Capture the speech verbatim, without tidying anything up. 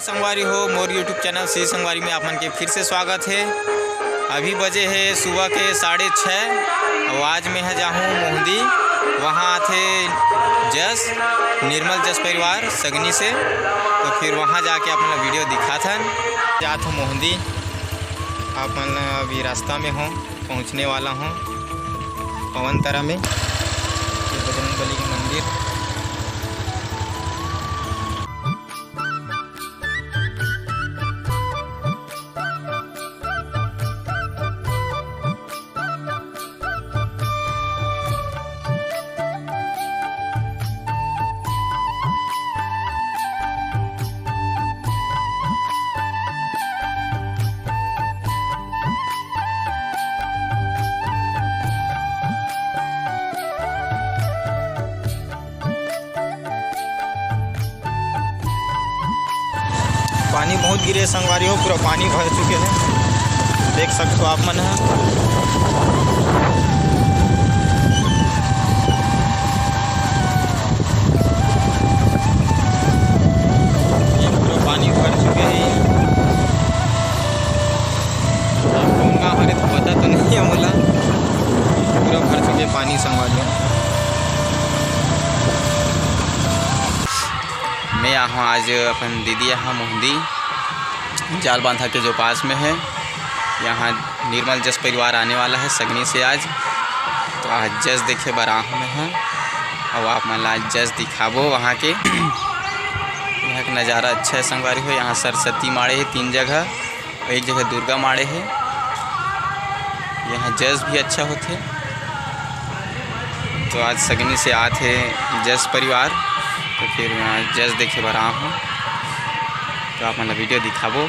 संगवारी हो, मोर YouTube channel Shri संगवारी में आप मन के फिर से स्वागत हे। अभी बजे हे सुबह के साढ़े छः। अउ आज मैं ह जाहूँ मोहदी, वहाँ आथे जस, निर्मल जस परिवार सगनी से। तो फिर वहाँ जाके आप मन ला वीडियो दिखाथन। जात हूँ मोहदी, आप मन ला अभी रास्ता में हों, पहुँचने वाला हों पवन तारा में, ये बजरंग बली के मंदिर। पानी बहुत गिरे संगवारी हो, पूरा पानी भर चुके हे, देख सकते हो आप मन ह। ये पूरा पानी भर चुके हे। अब कौन गाँव हरे तो पता तो नहीं है मोला, पूरा भर चुके पानी संगवारी हो। मैं आया हूँ आज अपन दीदी यहाँ मोहदी, जाल बांधा के जो पास में है। यहाँ निर्मल जस परिवार आने वाला है सगनी से आज, तो आज जस देखे बर आया हूँ मैं ह। अब आप मन ला आज जस दिखाबो वहाँ के। यहाँ के नज़ारा अच्छा है संगवारी हो। यहाँ सरस्वती माड़े है तीन जगह, एक जगह दुर्गा माड़े हे, यहाँ जस भी अच्छा होथे। तो आज सगनी से आत हे जस परिवार, तो फिर मैं जस देखे बर आया हूँ, तो आप मन ला वीडियो दिखाबो।